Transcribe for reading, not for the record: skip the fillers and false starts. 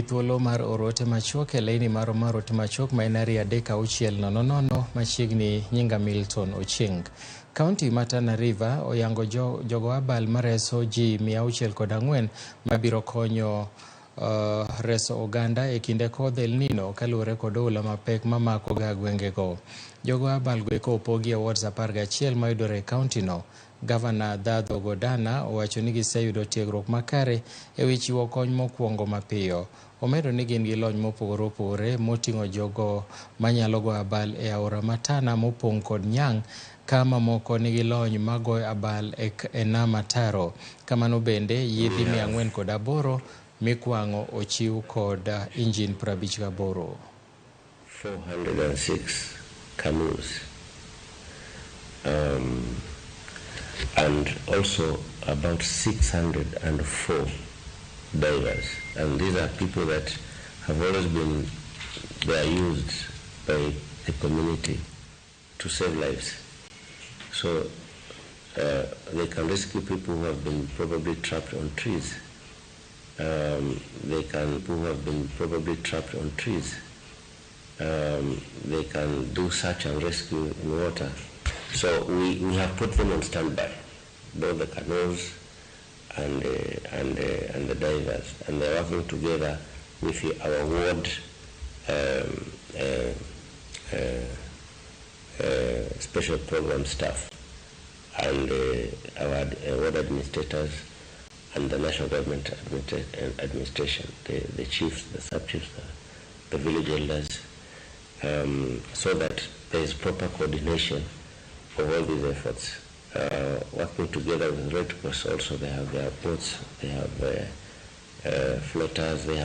Thuolo mar oro ote machuok e laini marwa mar ote machuok ma en 23600 machiegni nyinga Milton Ochieng. Kaunti ma Tana River oyango jogo abal mareso ji 604 mabiro konyo reso oganda e kinde kodh El Nino kaluwore kod oula mapek mamako ga gwengego. Jogo abal go eko opogi e wards 11 mayudore e kaunti no. Gavana Dhadho Godana owacho ni giseyudo tiegruok makare e wi chiwo kony mokwongo mapiyo. Omedo ni gin gi lony mopogore opogore moting'o jogo manyalo goyo abal e aora ma Tana mopong' kod nyang' ka mamoko nigi lony magoyo abal e nam ataro. Kamano bende yiedhi 408 mikwang'o ochiw kod injin 58. 406 canoes, and also about 604 divers. And these are people that have always been, they are used by the community to save lives. So they can rescue people who have been probably trapped on trees. They can, who have been probably trapped on trees. They can do search and rescue in water. So we have put them on standby, both the canoes and the divers, and they're working together with our ward special program staff and our ward administrators and the national government administration, the chiefs, the sub-chiefs, the village elders, so that there is proper coordination of all these efforts. Working together with Red Cross also, they have their boats, they have floaters, they have